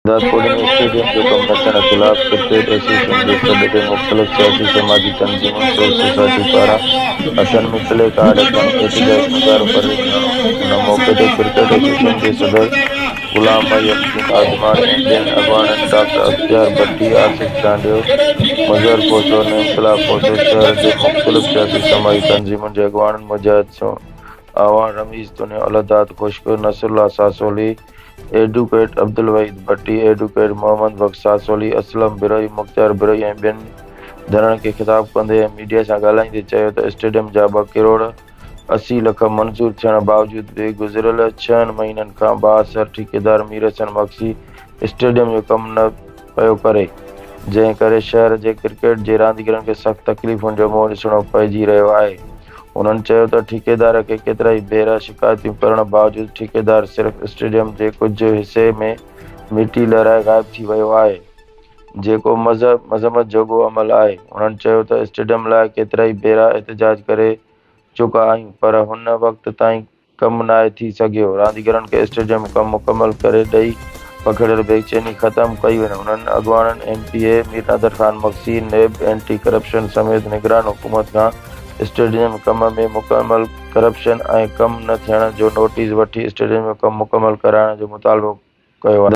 Shahdadkot ۾ stadium جو ڪم نه ٿيڻ خلاف ڪرڪيٽ ايسوسيئيشن جي سڏ تي مختلف سياسي سماجي تنظيمن سول سوسائٽي پاران هٿن ۾ پلي ڪارڊ کڻي احتجاجي مظاهرو ڪري ڌرڻو هنيو. ان موقعي تي ڪرڪيٽ ايسوسيئيشن جي صدر غلام محي الدين آزماڻي ۽ ٻين اڳواڻن ڊاڪٽر اختيار ڀٽي، آصف چانڊيو، مظهر کوسو، نعمت الله کوسو، شهر جي مختلف سياسي سماجي تنظيمن جي اڳواڻن مجاهد اعواڻ، رميز تنيو، الهداد خشڪ، نصرالله ساسولي، ايڊووڪيٽ عبدالوحيد ڀٽي، ايڊووڪيٽ محمد بخش ساسولي، اسلم بروهي، مختيار بروهي ۽ ٻين ڌرڻن کي خطاب ڪندي ۽ ميڊيا سان ڳالهائيندي چيو ته اسٽيڊيم جا ٻه ڪروڙ 80 لک منظور ٿيڻ باوجود به گذريل ڇهن مهينن کان بااثر ٺيڪيدار مير حسن مگسي اسٽيڊيم جو ڪم نه پيو ڪري، جنهن ڪري شهر جي ڪرڪيٽ جي رانديگرن کي سخت تڪليفن جو منهن ڏسڻو پئجي رهيو آهي. هنن چيو ته ٺيڪيدار کي ڪيترائي ڀيرا شڪايتون ڪرڻ باوجود ٺيڪيدار صرف اسٽيڊيم جي ڪجهه حصي ۾ مٽي لهرائي غائب ٿي ويو آهي، جيڪو مذمت جوڳو عمل آهي. هنن چيو ته اسٽيڊيم لاء ڪيترائي ڀيرا احتجاج ڪري چڪا آهيون پر هن وقت تائين ڪم ناهي ٿي سگهيو، رانديگرن کي اسٽيڊيم ڪم مڪمل ڪري ڏئي پکڙيل بيچيني ختم ڪئي وڃي. هنن اڳواڻن M P A Mir Nadir Khan Magsi, NAB, anti corruption سميت نگران حڪومت کان اسٽيڊيم ڪم ۾ مڪمل ڪرپشن ۽ ڪم نه ٿيڻ جو نوٽيس وٺي اسٽيڊيم جو ڪم مڪمل ڪرائڻ جو مطالبو ڪيو آهي.